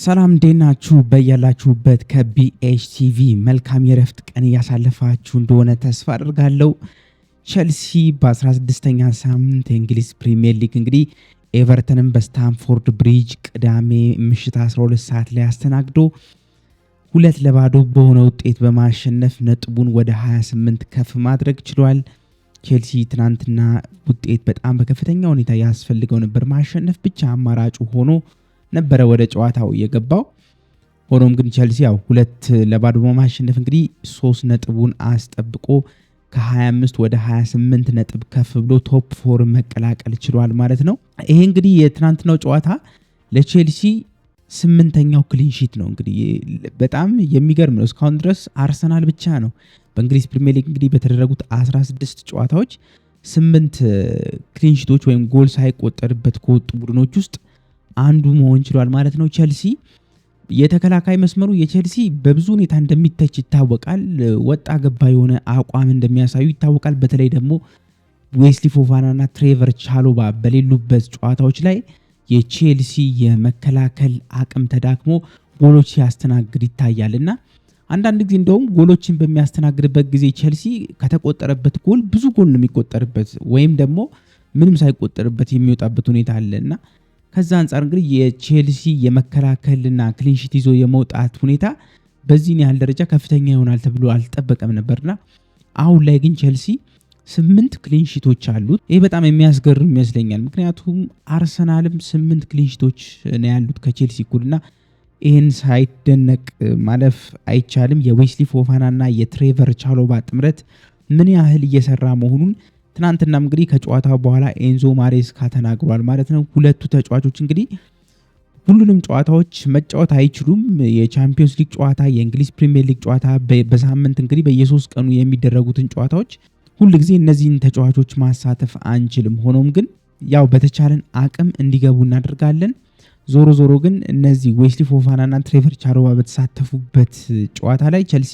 ሰላም እንዴት ናችሁ? በያላችሁበት ከቢኤችቲቪ መልካም የረፍት ቀን እያሳለፋችሁ እንደሆነ ተስፋ አድርጋለሁ። ቸልሲ በ16ኛ ሳምንት የእንግሊዝ ፕሪሚየር ሊግ እንግዲህ ኤቨርተንን በስታንፎርድ ብሪጅ ቅዳሜ ምሽት 12 ሰዓት ላይ አስተናግዶ 2-0 በሆነ ውጤት በማሸነፍ ነጥቡን ወደ 28 ከፍ ማድረግ ችሏል። ቼልሲ ትናንትና ውጤት በጣም በከፍተኛ ሁኔታ ያስፈልገው ነበር። ማሸነፍ ብቻ አማራጩ ሆኖ ነበረ ወደ ጨዋታው የገባው። ሆኖም ግን ቸልሲ ያው 2-0 በማሸነፍ እንግዲህ 3 ነጥቡን አስጠብቆ ከ25 ወደ 28 ነጥብ ከፍ ብሎ top four መቀላቀል ችሏል ማለት ነው። ይሄ እንግዲህ የትናንትናው ጨዋታ ለቼልሲ 8ኛው clean sheet ነው። እንግዲህ በጣም የሚገርም ነው። እስካሁን ድረስ አርሰናል ብቻ ነው በእንግሊዝ ፕሪሚየር ሊግ እንግዲህ በተደረጉት 16 ጨዋታዎች 8 clean sheet ኦች ወይም ጎል ሳይቆጠርበት ከወጡ ቡድኖች ውስጥ አንዱ መሆን ችሏል ማለት ነው። ቸልሲ የተከላካይ መስመሩ የቸልሲ በብዙ ሁኔታ እንደሚተች ይታወቃል። ወጣ ገባ የሆነ አቋም እንደሚያሳዩ ይታወቃል። በተለይ ደግሞ ዌስሊ ፎፋናና ትሬቨር ቻሎባ በሌሉበት ጨዋታዎች ላይ የቼልሲ የመከላከል አቅም ተዳክሞ ጎሎች ሲያስተናግድ ይታያል እና አንዳንድ ጊዜ እንደውም ጎሎችን በሚያስተናግድበት ጊዜ ቼልሲ ከተቆጠረበት ጎል ብዙ ጎል ነው የሚቆጠርበት ወይም ደግሞ ምንም ሳይቆጠርበት የሚወጣበት ሁኔታ አለ እና ከዛ አንጻር እንግዲህ የቼልሲ የመከላከልና clean sheet ይዞ የመውጣት ሁኔታ በዚህን ያህል ደረጃ ከፍተኛ ይሆናል ተብሎ አልጠበቀም ነበርና አሁን ላይ ግን ቼልሲ 8 clean sheet ኦች አሉት። ይህ በጣም የሚያስገርም ይመስለኛል። ምክንያቱም አርሰናልም 8 clean sheet ኦች ነው ያሉት ከቼልሲ እኩልና ይህን ሳይደነቅ ማለፍ አይቻልም። የዌስሊ ፎፋናና የትሬቨር ቻሎባ ጥምረት ምን ያህል እየሰራ መሆኑን ትናንትናም እንግዲህ ከጨዋታው በኋላ ኤንዞ ማሬስካ ተናግሯል ማለት ነው። ሁለቱ ተጫዋቾች እንግዲህ ሁሉንም ጨዋታዎች መጫወት አይችሉም። የቻምፒዮንስ ሊግ ጨዋታ፣ የእንግሊዝ ፕሪሚየር ሊግ ጨዋታ በሳምንት እንግዲህ በየሶስት ቀኑ የሚደረጉትን ጨዋታዎች ሁል ጊዜ እነዚህን ተጫዋቾች ማሳተፍ አንችልም። ሆኖም ግን ያው በተቻለን አቅም እንዲገቡ እናደርጋለን። ዞሮ ዞሮ ግን እነዚህ ዌስሊ ፎፋናና ትሬቨር ቻሎባ በተሳተፉበት ጨዋታ ላይ ቸልሲ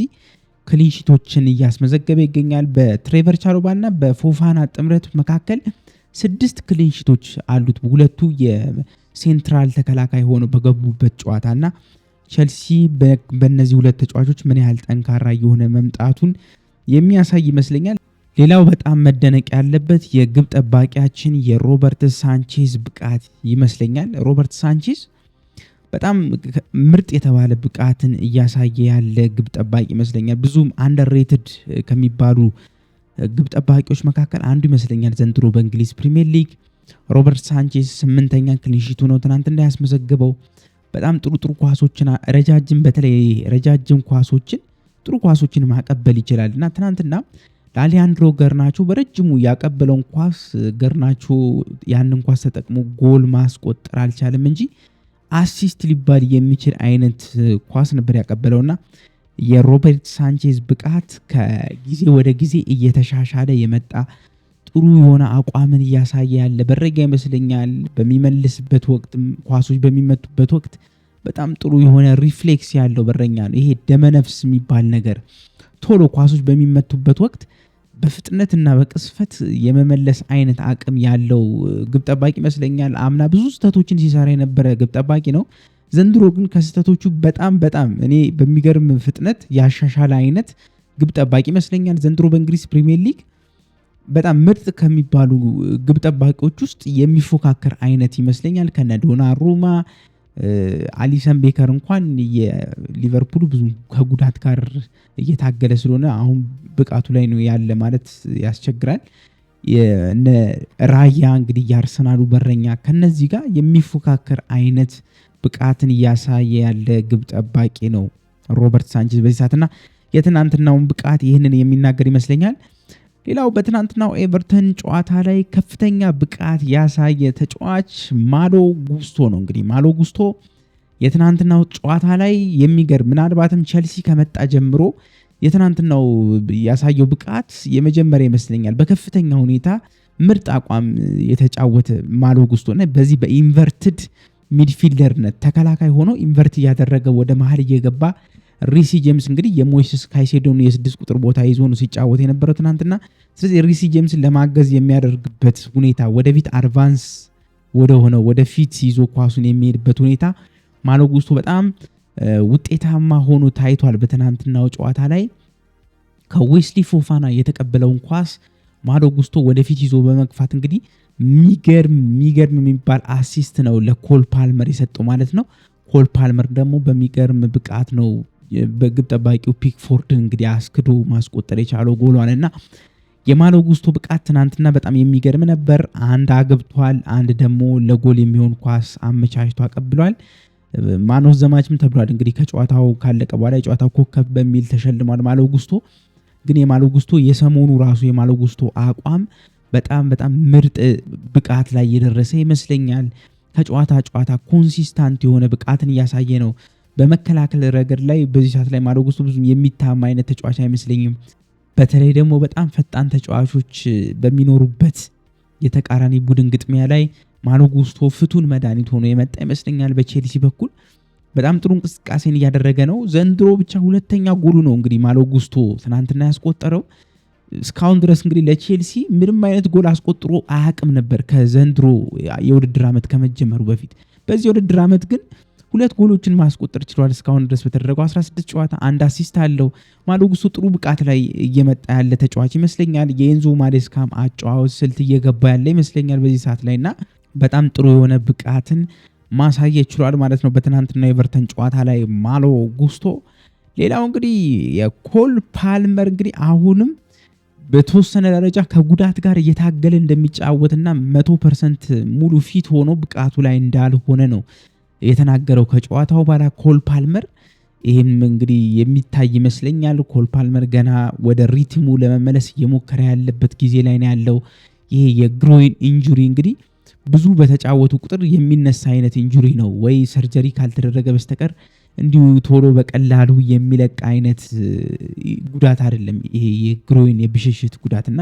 clean sheet ኦችን እያስመዘገበ ይገኛል። በትሬቨር ቻሎባና በፎፋና ጥምረት መካከል 6 clean sheet ኦች አሉት ሁለቱ የ central ተከላካይ ሆነው በገቡበት ጨዋታና ቸልሲ በእነዚህ ሁለት ተጫዋቾች ምን ያህል ጠንካራ እየሆነ መምጣቱን የሚያሳይ ይመስለኛል። ሌላው በጣም መደነቅ ያለበት የግብ ጠባቂያችን የሮበርት ሳንቼዝ ብቃት ይመስለኛል። ሮበርት ሳንቼዝ በጣም ምርጥ የተባለ ብቃትን እያሳየ ያለ ግብ ጠባቂ ይመስለኛል። ብዙም underrated ከሚባሉ ግብ ጠባቂዎች መካከል አንዱ ይመስለኛል ዘንድሮ በእንግሊዝ ፕሪሚየር ሊግ። ሮበርት ሳንቼዝ 8ኛ clean sheet ኡ ነው ትናንት እንዳያስመዘግበው። በጣም ጥሩ ጥሩ ኳሶችን ረጃጅም በተለይ ረጃጅም ኳሶችን ጥሩ ኳሶችን ማቀበል ይችላል እና ትናንትና ለአሊያንድሮ ገርናቾ በረጅሙ ያቀበለውን ኳስ ገርናቾ ያንን ኳስ ተጠቅሞ ጎል ማስቆጠር አልቻለም እንጂ assist ሊባል የሚችል አይነት ኳስ ነበር ያቀበለውና የሮበርት ሳንቼዝ ብቃት ከጊዜ ወደ ጊዜ እየተሻሻለ የመጣ ጥሩ የሆነ አቋምን እያሳየ ያለ በረኛ ይመስለኛል። በሚመልስበት ወቅት ኳሶች በሚመቱበት ወቅት በጣም ጥሩ የሆነ reflex ያለው በረኛ ነው። ይሄ ደመነፍስ የሚባል ነገር ቶሎ ኳሶች በሚመቱበት ወቅት በፍጥነትና በቅጽበት የመመለስ አይነት አቅም ያለው ግብ ጠባቂ ይመስለኛል። አምና ብዙ ስህተቶችን ሲሰራ የነበረ ግብ ጠባቂ ነው። ዘንድሮ ግን ከስህተቶቹ በጣም በጣም እኔ በሚገርም ፍጥነት ያሻሻለ አይነት ግብ ጠባቂ ይመስለኛል። ዘንድሮ በእንግሊዝ ፕሪሚየር ሊግ በጣም ምርጥ ከሚባሉ ግብ ጠባቂዎች ውስጥ የሚፎካከር አይነት ይመስለኛል። ከነ ዶናሩማ፣ አሊሰን ቤከር እንኳን የሊቨርፑል ብዙ ከጉዳት ጋር እየታገለ ስለሆነ አሁን ብቃቱ ላይ ነው ያለ ማለት ያስቸግራል። እነ ራያ እንግዲህ የአርሰናሉ በረኛ ከነዚህ ጋር የሚፎካከር አይነት ብቃትን እያሳየ ያለ ግብ ጠባቂ ነው ሮበርት ሳንቼዝ በዚህ ሰዓትና የትናንትናውን ብቃት ይህንን የሚናገር ይመስለኛል። ሌላው በትናንትናው ኤቨርተን ጨዋታ ላይ ከፍተኛ ብቃት ያሳየ ተጫዋች ማሎ ጉስቶ ነው። እንግዲህ ማሎ ጉስቶ የትናንትናው ጨዋታ ላይ የሚገርም ምናልባትም ቸልሲ ከመጣ ጀምሮ የትናንትናው ያሳየው ብቃት የመጀመሪያ ይመስለኛል። በከፍተኛ ሁኔታ ምርጥ አቋም የተጫወተ ማሎ ጉስቶ እና በዚህ በ inverted midfielder ነት ተከላካይ ሆኖ invert እያደረገ ወደ መሀል እየገባ ሪሲ ጄምስ እንግዲህ የሞይስስ ካይሴዶን የ6 ቁጥር ቦታ ይዞ ነው ሲጫወት የነበረው ትናንትና። ስለዚህ ሪሲ ጄምስን ለማገዝ የሚያደርግበት ሁኔታ ወደፊት advance ወደ ሆነው ወደፊት ይዞ ኳሱን የሚሄድበት ሁኔታ ማሎ ጉስቶ በጣም ውጤታማ ሆኖ ታይቷል። በትናንትናው ጨዋታ ላይ ከዌስሊ ፎፋና የተቀበለውን ኳስ ማሎ ጉስቶ ወደፊት ይዞ በመግፋት እንግዲህ ሚገርም ሚገርም የሚባል assist ነው ለኮል ፓልመር የሰጠው ማለት ነው። ኮል ፓልመር ደግሞ በሚገርም ብቃት ነው በግብ ጠባቂው ፒክፎርድን እንግዲህ አስክዶ ማስቆጠር የቻለው ጎሏን እና የማሎ ጉስቶ ብቃት ትናንትና በጣም የሚገርም ነበር። አንድ አግብቷል፣ አንድ ደግሞ ለጎል የሚሆን ኳስ አመቻችቶ አቀብሏል። man of the match ም ተብሏል። እንግዲህ ከጨዋታው ካለቀ በኋላ የጨዋታው ኮከብ በሚል ተሸልሟል ማሎ ጉስቶ። ግን የማሎ ጉስቶ የሰሞኑ ራሱ የማሎ ጉስቶ አቋም በጣም በጣም ምርጥ ብቃት ላይ የደረሰ ይመስለኛል። ከጨዋታ ጨዋታ consistent የሆነ ብቃትን እያሳየ ነው። በመከላከል ረገድ ላይ በዚህ ሰዓት ላይ ማሎ ጉስቶ ብዙ የሚታማ አይነት ተጫዋች አይመስለኝም። በተለይ ደግሞ በጣም ፈጣን ተጫዋቾች በሚኖሩበት የተቃራኒ ቡድን ግጥሚያ ላይ ማሎ ጉስቶ ፍቱን መድኃኒት ሆኖ የመጣ ይመስለኛል። በቼልሲ በኩል በጣም ጥሩ እንቅስቃሴን እያደረገ ነው። ዘንድሮ ብቻ ሁለተኛ ጎሉ ነው እንግዲህ ማሎ ጉስቶ ትናንትና ያስቆጠረው። እስካሁን ድረስ እንግዲህ ለቼልሲ ምንም አይነት ጎል አስቆጥሮ አያውቅም ነበር ከዘንድሮ የውድድር ዓመት ከመጀመሩ በፊት። በዚህ የውድድር ዓመት ግን ሁለት ጎሎችን ማስቆጠር ችሏል። እስካሁን ድረስ በተደረገው 16 ጨዋታ አንድ assist አለው። ማሎ ጉስቶ ጥሩ ብቃት ላይ እየመጣ ያለ ተጫዋች ይመስለኛል። የኤንዞ ማሬስካም አጨዋወት ስልት እየገባ ያለ ይመስለኛል በዚህ ሰዓት ላይ እና በጣም ጥሩ የሆነ ብቃትን ማሳየት ችሏል ማለት ነው በትናንትና የኤቨርተን ጨዋታ ላይ ማሎ ጉስቶ። ሌላው እንግዲህ የኮል ፓልመር እንግዲህ አሁንም በተወሰነ ደረጃ ከጉዳት ጋር እየታገለ እንደሚጫወትና 100% ሙሉ fit ሆኖ ብቃቱ ላይ እንዳልሆነ ነው የተናገረው ከጨዋታው በኋላ ኮል ፓልመር። ይህም እንግዲህ የሚታይ ይመስለኛል። ኮል ፓልመር ገና ወደ rhythm ኡ ለመመለስ እየሞከረ ያለበት ጊዜ ላይ ነው ያለው። ይሄ የ groin injury እንግዲህ ብዙ በተጫወቱ ቁጥር የሚነሳ አይነት injury ነው፣ ወይ surgery ካልተደረገ በስተቀር እንዲሁ ቶሎ በቀላሉ የሚለቅ አይነት ጉዳት አይደለም። ይሄ የ groin የብሽሽት ጉዳትና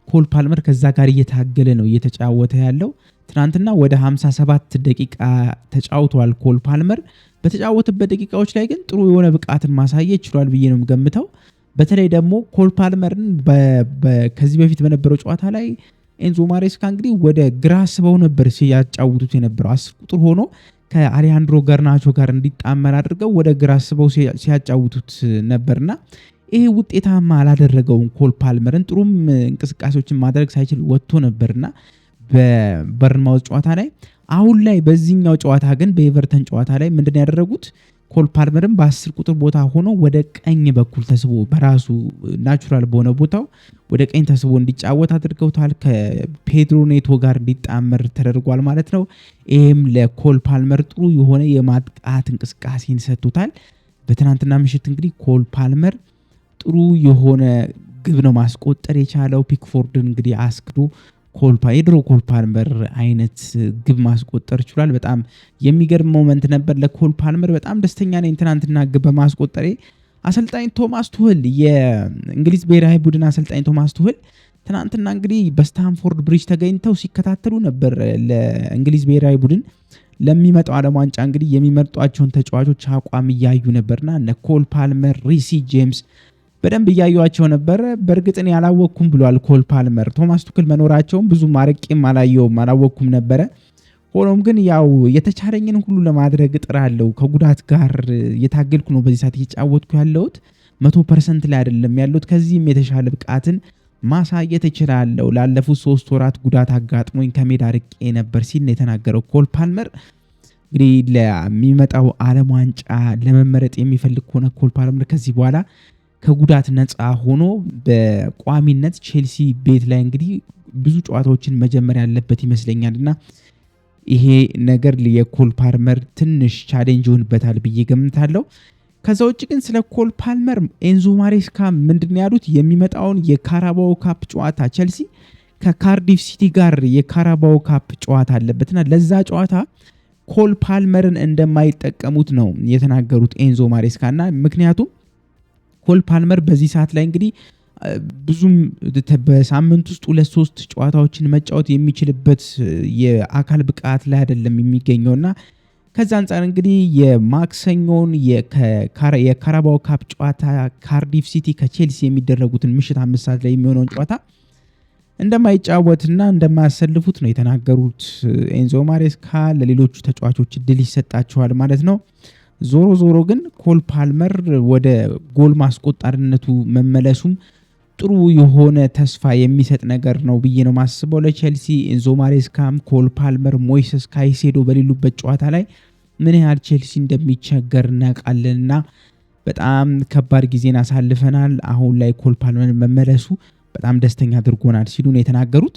ኮል ፓልመር ከዛ ጋር እየታገለ ነው እየተጫወተ ያለው። ትናንትና ወደ 57 ደቂቃ ተጫውቷል ኮል ፓልመር። በተጫወተበት ደቂቃዎች ላይ ግን ጥሩ የሆነ ብቃትን ማሳየት ችሏል ብዬ ነው የምገምተው። በተለይ ደግሞ ኮል ፓልመርን ከዚህ በፊት በነበረው ጨዋታ ላይ ኤንዞ ማሬስካ እንግዲህ ወደ ግራ ስበው ነበር ሲያጫውቱት የነበረው። 10 ቁጥር ሆኖ ከአሌሃንድሮ ገርናቾ ጋር እንዲጣመር አድርገው ወደ ግራ ስበው ሲያጫውቱት ነበርና ይሄ ውጤታማ አላደረገውም ኮል ፓልመርን። ጥሩም እንቅስቃሴዎችን ማድረግ ሳይችል ወጥቶ ነበርና በበርንማውዝ ጨዋታ ላይ። አሁን ላይ በዚህኛው ጨዋታ ግን በኤቨርተን ጨዋታ ላይ ምንድን ያደረጉት ኮል ፓልመርን በ10 ቁጥር ቦታ ሆኖ ወደ ቀኝ በኩል ተስቦ በራሱ natural በሆነ ቦታው ወደ ቀኝ ተስቦ እንዲጫወት አድርገውታል። ከፔድሮ ኔቶ ጋር እንዲጣመር ተደርጓል ማለት ነው። ይህም ለኮል ፓልመር ጥሩ የሆነ የማጥቃት እንቅስቃሴን ሰጥቶታል። በትናንትና ምሽት እንግዲህ ኮል ፓልመር ጥሩ የሆነ ግብ ነው ማስቆጠር የቻለው። ፒክፎርድን እንግዲህ አስክዶ የድሮ ኮል ፓልመር አይነት ግብ ማስቆጠር ችሏል። በጣም የሚገርም moment ነበር ለኮል ፓልመር። በጣም ደስተኛ ነኝ ትናንትና ግብ በማስቆጠሬ። አሰልጣኝ ቶማስ ቱህል፣ የእንግሊዝ ብሔራዊ ቡድን አሰልጣኝ ቶማስ ቱህል ትናንትና እንግዲህ በስታንፎርድ ብሪጅ ተገኝተው ሲከታተሉ ነበር። ለእንግሊዝ ብሔራዊ ቡድን ለሚመጣው ዓለም ዋንጫ እንግዲህ የሚመርጧቸውን ተጫዋቾች አቋም እያዩ ነበርና እነ ኮል ፓልመር፣ ሪሲ ጄምስ በደንብ እያዩቸው ነበር። በእርግጥ እኔ አላወቅኩም ብሏል ኮል ፓልመር። ቶማስ ቱክል መኖራቸውን ብዙም አርቄም አላየውም፣ አላወቅኩም ነበረ። ሆኖም ግን ያው የተቻለኝን ሁሉ ለማድረግ እጥራለሁ። ከጉዳት ጋር እየታገልኩ ነው በዚህ ሰዓት እየጫወትኩ ያለሁት። 100% ላይ አይደለም ያለሁት። ከዚህም የተሻለ ብቃትን ማሳየት እችላለሁ። ላለፉት 3 ወራት ጉዳት አጋጥሞኝ ከሜዳ ርቄ ነበር ሲል ነው የተናገረው ኮል ፓልመር። እንግዲህ ለሚመጣው ዓለም ዋንጫ ለመመረጥ የሚፈልግ ከሆነ ኮል ፓልመር ከዚህ በኋላ ከጉዳት ነፃ ሆኖ በቋሚነት ቼልሲ ቤት ላይ እንግዲህ ብዙ ጨዋታዎችን መጀመር ያለበት ይመስለኛል እና ይሄ ነገር የኮል ፓልመር ትንሽ challenge ይሆንበታል ብዬ ገምታለሁ። ከዛ ውጭ ግን ስለ ኮል ፓልመር ኤንዞ ማሬስካ ምንድን ያሉት የሚመጣውን የካራባኦ ካፕ ጨዋታ ቼልሲ ከካርዲፍ ሲቲ ጋር የካራባኦ ካፕ ጨዋታ አለበትና ለዛ ጨዋታ ኮል ፓልመርን እንደማይጠቀሙት ነው የተናገሩት ኤንዞ ማሬስካና ምክንያቱም ኮል ፓልመር በዚህ ሰዓት ላይ እንግዲህ ብዙም በሳምንት ውስጥ 2-3 ጨዋታዎችን መጫወት የሚችልበት የአካል ብቃት ላይ አይደለም የሚገኘውና ከዛ አንፃር እንግዲህ የማክሰኞን የካራባኦ ካፕ ጨዋታ ካርዲፍ ሲቲ ከቼልሲ የሚደረጉትን ምሽት 5 ሰዓት ላይ የሚሆነውን ጨዋታ እንደማይጫወትና እንደማያሰልፉት ነው የተናገሩት። ኤንዞ ማሬስካ ለሌሎቹ ተጫዋቾች እድል ይሰጣቸዋል ማለት ነው። ዞሮ ዞሮ ግን ኮል ፓልመር ወደ ጎል ማስቆጣሪነቱ መመለሱም ጥሩ የሆነ ተስፋ የሚሰጥ ነገር ነው ብዬ ነው ማስበው ለቼልሲ። ኤንዞ ማሬስካም ኮል ፓልመር፣ ሞይሰስ ካይሴዶ በሌሉበት ጨዋታ ላይ ምን ያህል ቼልሲ እንደሚቸገር እናውቃለንና በጣም ከባድ ጊዜን አሳልፈናል። አሁን ላይ ኮል ፓልመር መመለሱ በጣም ደስተኛ አድርጎናል ሲሉ ነው የተናገሩት።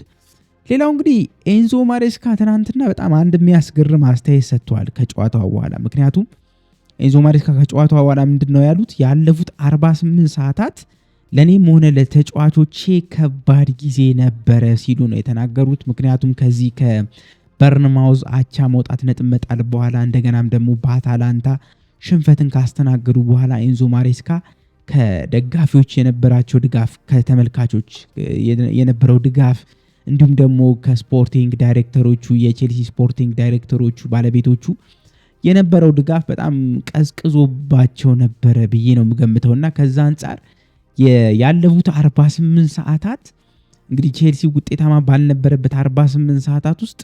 ሌላው እንግዲህ ኤንዞ ማሬስካ ትናንትና በጣም አንድ የሚያስገርም አስተያየት ሰጥተዋል ከጨዋታው በኋላ። ምክንያቱም ኤንዞ ማሬስካ ከጨዋታው በኋላ ምንድን ነው ያሉት? ያለፉት 48 ሰዓታት ለእኔም ሆነ ለተጫዋቾቼ ከባድ ጊዜ ነበረ ሲሉ ነው የተናገሩት። ምክንያቱም ከዚህ ከበርንማውዝ አቻ መውጣት ነጥብ መጣል በኋላ እንደገናም ደግሞ በአታላንታ ሽንፈትን ካስተናገዱ በኋላ ኤንዞ ማሬስካ ከደጋፊዎች የነበራቸው ድጋፍ፣ ከተመልካቾች የነበረው ድጋፍ እንዲሁም ደግሞ ከ sporting ዳይሬክተሮቹ የቼልሲ sporting ዳይሬክተሮቹ ባለቤቶቹ የነበረው ድጋፍ በጣም ቀዝቅዞባቸው ነበረ ብዬ ነው የምገምተው እና ከዛ አንጻር ያለፉት 48 ሰዓታት እንግዲህ ቼልሲ ውጤታማ ባልነበረበት 48 ሰዓታት ውስጥ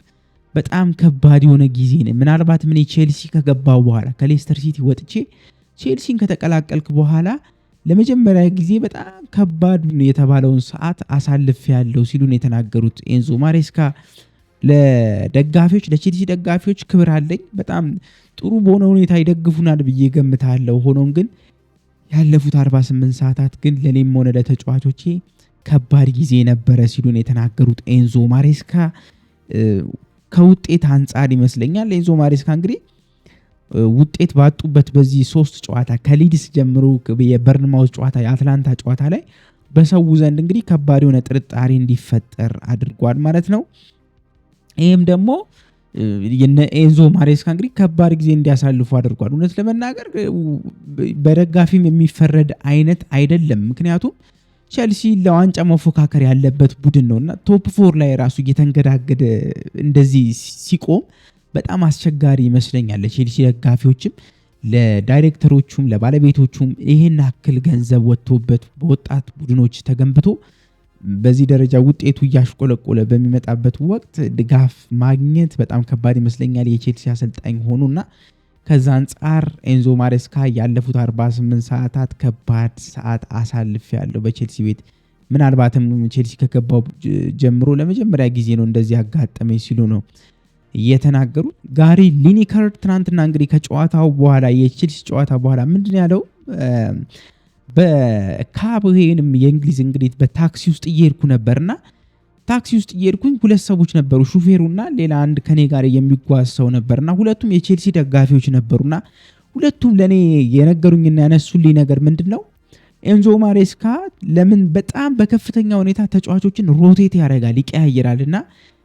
በጣም ከባድ የሆነ ጊዜ ነው። ምናልባትም እኔ ቼልሲ ከገባው በኋላ ከሌስተር ሲቲ ወጥቼ ቼልሲን ከተቀላቀልክ በኋላ ለመጀመሪያ ጊዜ በጣም ከባድ የተባለውን ሰዓት አሳልፌያለሁ ሲሉ ነው የተናገሩት ኤንዞ ማሬስካ። ለደጋፊዎች ለቼልሲ ደጋፊዎች ክብር አለኝ። በጣም ጥሩ በሆነ ሁኔታ ይደግፉናል ብዬ ገምታለሁ። ሆኖም ግን ያለፉት 48 ሰዓታት ግን ለኔም ሆነ ለተጫዋቾቼ ከባድ ጊዜ ነበረ ሲሉ ነው የተናገሩት ኤንዞ ማሬስካ። ከውጤት አንጻር ይመስለኛል ኤንዞ ማሬስካ እንግዲህ ውጤት ባጡበት በዚህ ሶስት ጨዋታ ከሊድስ ጀምሮ የበርንማውዝ ጨዋታ፣ የአትላንታ ጨዋታ ላይ በሰው ዘንድ እንግዲህ ከባድ የሆነ ጥርጣሬ እንዲፈጠር አድርጓል ማለት ነው። ይህም ደግሞ የነ ኤንዞ ማሬስካ እንግዲህ ከባድ ጊዜ እንዲያሳልፉ አድርጓል። እውነት ለመናገር በደጋፊም የሚፈረድ አይነት አይደለም። ምክንያቱም ቼልሲ ለዋንጫ መፎካከር ያለበት ቡድን ነው እና top four ላይ ራሱ እየተንገዳገደ እንደዚህ ሲቆም በጣም አስቸጋሪ ይመስለኛል። ለቼልሲ ደጋፊዎችም፣ ለዳይሬክተሮቹም፣ ለባለቤቶቹም ይህን ያክል ገንዘብ ወጥቶበት በወጣት ቡድኖች ተገንብቶ በዚህ ደረጃ ውጤቱ እያሽቆለቆለ በሚመጣበት ወቅት ድጋፍ ማግኘት በጣም ከባድ ይመስለኛል የቼልሲ አሰልጣኝ ሆኑና ከዛ አንጻር ኤንዞ ማሬስካ ያለፉት 48 ሰዓታት ከባድ ሰዓት አሳልፌያለሁ በቼልሲ ቤት፣ ምናልባትም ቼልሲ ከገባው ጀምሮ ለመጀመሪያ ጊዜ ነው እንደዚህ ያጋጠመኝ ሲሉ ነው የተናገሩት። ጋሪ ሊኒከር ትናንትና እንግዲህ ከጨዋታው በኋላ የቼልሲ ጨዋታ በኋላ ምንድን ያለው? በ cab ወይንም የእንግሊዝ እንግዲህ በታክሲ ውስጥ እየሄድኩ ነበርና ታክሲ ውስጥ እየሄድኩኝ ሁለት ሰዎች ነበሩ፣ ሹፌሩና ሌላ አንድ ከኔ ጋር የሚጓዝ ሰው ነበርና ሁለቱም የቼልሲ ደጋፊዎች ነበሩና ሁለቱም ለኔ የነገሩኝና ያነሱልኝ ነገር ምንድን ነው? ኤንዞ ማሬስካ ለምን በጣም በከፍተኛ ሁኔታ ተጫዋቾችን rotate ያደርጋል፣ ይቀያይራል እና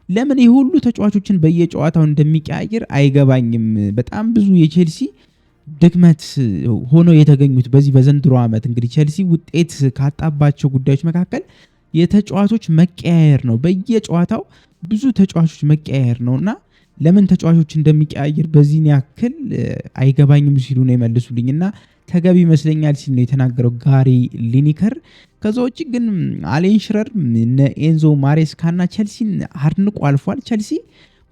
ለምን ይህ ሁሉ ተጫዋቾችን በየጨዋታው እንደሚቀያይር አይገባኝም። በጣም ብዙ የቼልሲ ድክመት ሆኖ የተገኙት በዚህ በዘንድሮ ዓመት እንግዲህ ቼልሲ ውጤት ካጣባቸው ጉዳዮች መካከል የተጫዋቾች መቀያየር ነው። በየጨዋታው ብዙ ተጫዋቾች መቀያየር ነው እና ለምን ተጫዋቾች እንደሚቀያየር በዚህን ያክል አይገባኝም ሲሉ ነው የመልሱልኝ እና ተገቢ ይመስለኛል ሲል ነው የተናገረው ጋሪ ሊኒከር። ከዛ ውጭ ግን አሌን ሽረር እነ ኤንዞ ማሬስካና ቸልሲን አድንቆ አልፏል። ቸልሲ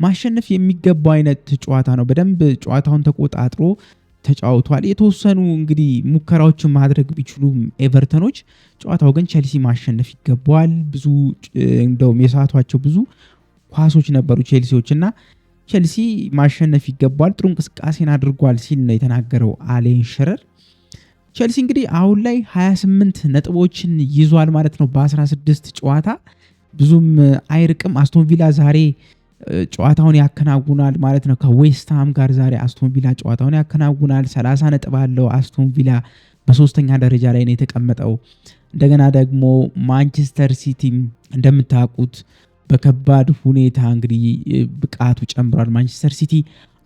ማሸነፍ የሚገባው አይነት ጨዋታ ነው። በደንብ ጨዋታውን ተቆጣጥሮ ተጫውቷል። የተወሰኑ እንግዲህ ሙከራዎችን ማድረግ ቢችሉም ኤቨርተኖች ጨዋታው ግን ቸልሲ ማሸነፍ ይገባዋል። ብዙ እንደውም የሳቷቸው ብዙ ኳሶች ነበሩ ቼልሲዎች እና ቼልሲ ማሸነፍ ይገባዋል፣ ጥሩ እንቅስቃሴን አድርጓል ሲል ነው የተናገረው አሌን ሽረር። ቼልሲ እንግዲህ አሁን ላይ 28 ነጥቦችን ይዟል ማለት ነው በ16 ጨዋታ ብዙም አይርቅም። አስቶን ቪላ ዛሬ ጨዋታውን ያከናውናል ማለት ነው ከዌስትሃም ጋር ዛሬ አስቶን ቪላ ጨዋታውን ያከናውናል። 30 ነጥብ አለው አስቶን ቪላ በሶስተኛ ደረጃ ላይ ነው የተቀመጠው። እንደገና ደግሞ ማንቸስተር ሲቲም እንደምታውቁት በከባድ ሁኔታ እንግዲህ ብቃቱ ጨምሯል። ማንቸስተር ሲቲ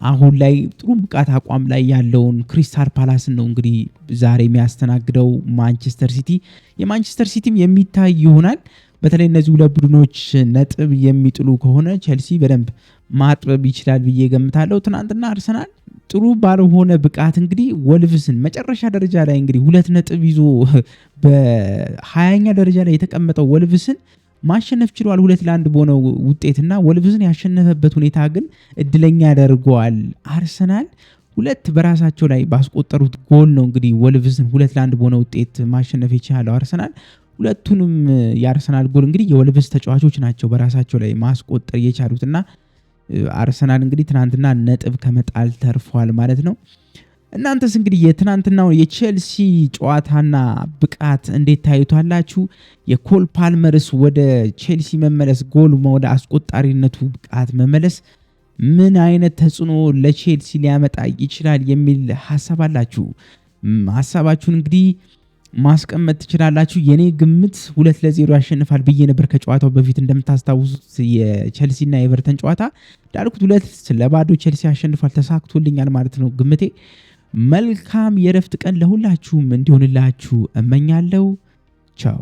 አሁን ላይ ጥሩ ብቃት አቋም ላይ ያለውን ክሪስታል ፓላስን ነው እንግዲህ ዛሬ የሚያስተናግደው ማንቸስተር ሲቲ። የማንቸስተር ሲቲም የሚታይ ይሆናል። በተለይ እነዚህ ሁለት ቡድኖች ነጥብ የሚጥሉ ከሆነ ቸልሲ በደንብ ማጥበብ ይችላል ብዬ ገምታለሁ። ትናንትና አርሰናል ጥሩ ባልሆነ ብቃት እንግዲህ ወልቭስን መጨረሻ ደረጃ ላይ እንግዲህ 2 ነጥብ ይዞ በ20ኛ ደረጃ ላይ የተቀመጠው ወልቭስን ማሸነፍ ችሏል 2-1 በሆነው ውጤትና ወልቭዝን ያሸነፈበት ሁኔታ ግን እድለኛ ያደርገዋል። አርሰናል ሁለት በራሳቸው ላይ ባስቆጠሩት ጎል ነው እንግዲህ ወልቭዝን 2-1 በሆነ ውጤት ማሸነፍ የቻለው አርሰናል። ሁለቱንም የአርሰናል ጎል እንግዲህ የወልቭዝ ተጫዋቾች ናቸው በራሳቸው ላይ ማስቆጠር የቻሉትና አርሰናል እንግዲህ ትናንትና ነጥብ ከመጣል ተርፏል ማለት ነው። እናንተስ እንግዲህ የትናንትናው የቼልሲ ጨዋታና ብቃት እንዴት ታዩታላችሁ? የኮል ፓልመርስ ወደ ቼልሲ መመለስ፣ ጎል ወደ አስቆጣሪነቱ ብቃት መመለስ ምን አይነት ተጽዕኖ ለቼልሲ ሊያመጣ ይችላል የሚል ሀሳብ አላችሁ? ሀሳባችሁን እንግዲህ ማስቀመጥ ትችላላችሁ። የኔ ግምት 2-0 ያሸንፋል ብዬ ነበር ከጨዋታው በፊት። እንደምታስታውሱት የቼልሲና የኤቨርተን ጨዋታ እንዳልኩት 2-0 ቼልሲ ያሸንፋል፣ ተሳክቶልኛል ማለት ነው ግምቴ። መልካም የእረፍት ቀን ለሁላችሁም እንዲሆንላችሁ እመኛለሁ። ቻው።